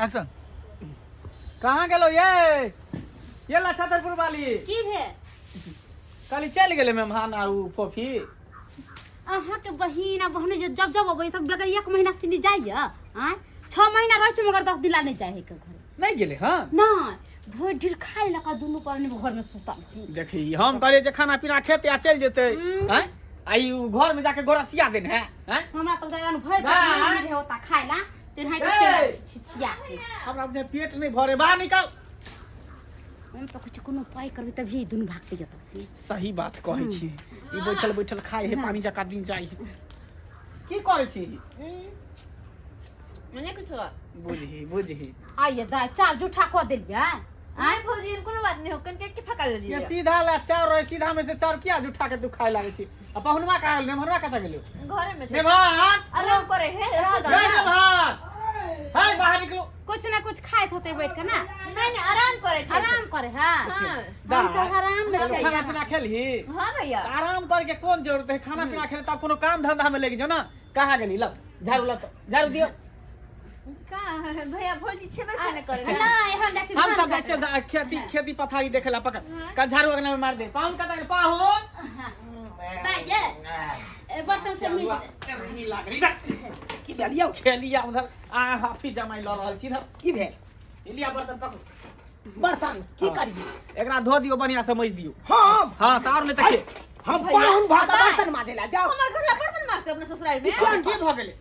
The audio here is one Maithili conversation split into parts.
एक्शन। कहाँ गेलो ये ये ला छतरपुर वाली? की भेल? कहली चलि गेलै मेहमान आ उ फोफी। अहाँके बहिन आ बहन जे जब जब अबै तब बगैर एक महीना से नहीं जाइए। आँय, 6 महीना रहै छै मगर 10 दिन ला नहीं जाइ है के घर। नहि गेलै? हँ। नहि, भरि ढीर खाइ लका दुनू प्राणी घर में सुतल छी। देखी, हम कहलियै जे खाना पीना खेतै आ चलि जेतै। आँय, आ ई उ घर में जाके गोरसिया देने है, आँय? हमरा तऽ जान भरि पेट बाय। नहीं रहे होता खाइ ला, तेनाही ए! तऽ छिछिया के। हमरा बुझाइ पेट नहि भरे, बाहर निकल। हम तऽ कहै छी कोनो उपाय करबै तभी ई दुनू भागतै जतऽ से। सही बात कहै छी। ई बैठल बैठल खाइ है, पानी जकाँ दिन जाइ है। की करै छी? मने कुछ बुझही बुझही। आइए दाइ, चार जूठा कऽ देलियै। आय भौजी, एहन कोनो बात नहीं हो, कन के फका लेलियै। ये सीधा ला चाउर रहे, सीधा में से चाउर किया जुठा के तू खाए लागे छी? आ पहुनवा कहाँ गेल? नेमहनवा कतऽ गेलो? घरे में छै। नेमहन! आराम करे है, रह दो जय ना। नेमहन, हाय, बाहर निकलो। कुछ ना कुछ खाइत होते बैठ के ना। नहीं नहीं, आराम करे छै। आराम करे है। हाँ। हम सब आराम में चलो, छै। खाना पीना खेलही? हाँ भैया। आराम करके कोन जरूरत है? खाना पीना खेले तब कोनो काम धंधा में लग जाओ ना। कहाँ गेली? लब झाड़ू, लब झाड़ू दियो। कहाँ है भैया? भौजी छेबे छै ने करे। नहीं, हम जाइ छी हम धान सब जाइ काटै। छियै खेती खेती पथारी देखे ला। पकड़ कल झाड़ू अगना में मार दे। पाहुन कतऽ गेल? पाहुन! हाँ। दाइ ये, ए, बर्तन से मिल नहीं लागल इधर। की भेल यौ? खेलिया उधर आ हाफी जमाई लऽ रहल छी इधर। की भेल? लिया बर्तन पकड़ू। बर्तन की करिए? एकरा धो दियो, बढ़िया से मज दियो। हम? हाँ, तऽ आओर नहि तऽ के? हम पाहुन भऽ कऽ बर्तन माजे ला जाउ? हमर घर ला बर्तन माजते अपना ससुराल में? की भऽ गेलै?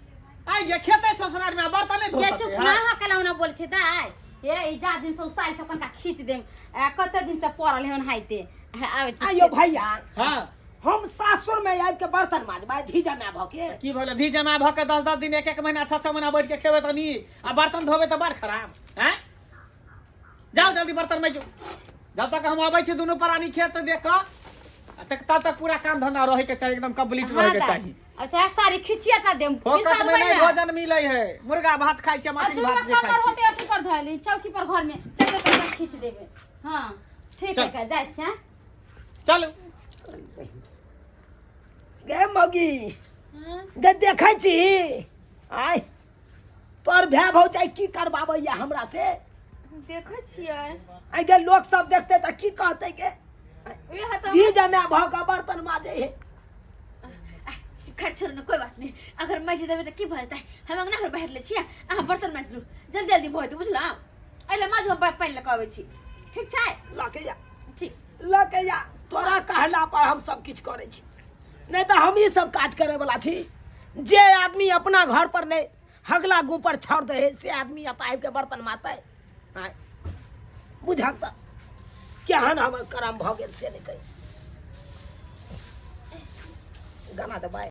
आइ गे, खेतै ससुराल में आ बर्तन नहि धो ये सकते? चुप ना। हाँ, कला ओना बोल छै दाइ। ये ई जा दिन से उसाल के कनका खींच देम। आ, कते दिन से पड़ल है ओनाहिते। आबै छी। आइयो भैया। हाँ। हम सासुर में आबि के बर्तन माजबै धी जमा भऽ के? की भऽ गेलै धी जमा भऽ के? 10 10 दिन, एक एक महीना, 6 6 महीना बैठ के खेबै तऽ नीक आ बर्तन धोबै तऽ बड़ खराब। हैं, जाओ जल्दी बर्तन में जो। जब तक हम अबै छी दुनू प्राणी खेत देख कऽ आ तक तब तक पूरा काम धंधा रहे के चाही, एकदम कंप्लीट रहे के हाँ दाइ। चाही। अच्छा, साड़ी खिचिया ता देम। फोकट में बिसरबै नहीं ना। भोजन मिले है। मुर्गा भात खाइ छी, आ मछली दुनू भात जे कमर खाइ छी। होते अथी पर धैली चौकी पर घर में तकरे कनका खींच देबै। हाँ, ठीक चल। है, का जाइ छी। हाँ? चलू। गे मौगी गे, देखै छी आय तोहर भाय भौजाइ की करबाबैया हमरा से? देखै छियै। आइ गे, लोक सब देखते तऽ की कहतै गे? वएह तऽ। धी जमा भऽ कऽ बर्तन माजै है। खैर छोड़ू ने, कोई बात नहीं। अगर माजि देबै तऽ की भऽ जेतै? हम अंगना घर बाहर लै छियै, अहाँ बर्तन माजि लू। जल्दी जल्दी भऽ जेतै, बुझलहुँ? एहि लए माजू, हम पानि लऽ कऽ अबै छी। ठीक छै? लऽ के जा। ठीक। लऽ के जा। तोरा कहला पर हम सब किछु करै छी, नहि तऽ हम ई सब काज करे वाला छी? जे आदमी अपना घर पर नहि हगला गुह पर छाउर दै है, से आदमी एतऽ आबि के बर्तन माजतै? आँय, बुझक तऽ केहन हमर करम भऽ गेल से नहि कही। गाना देबै।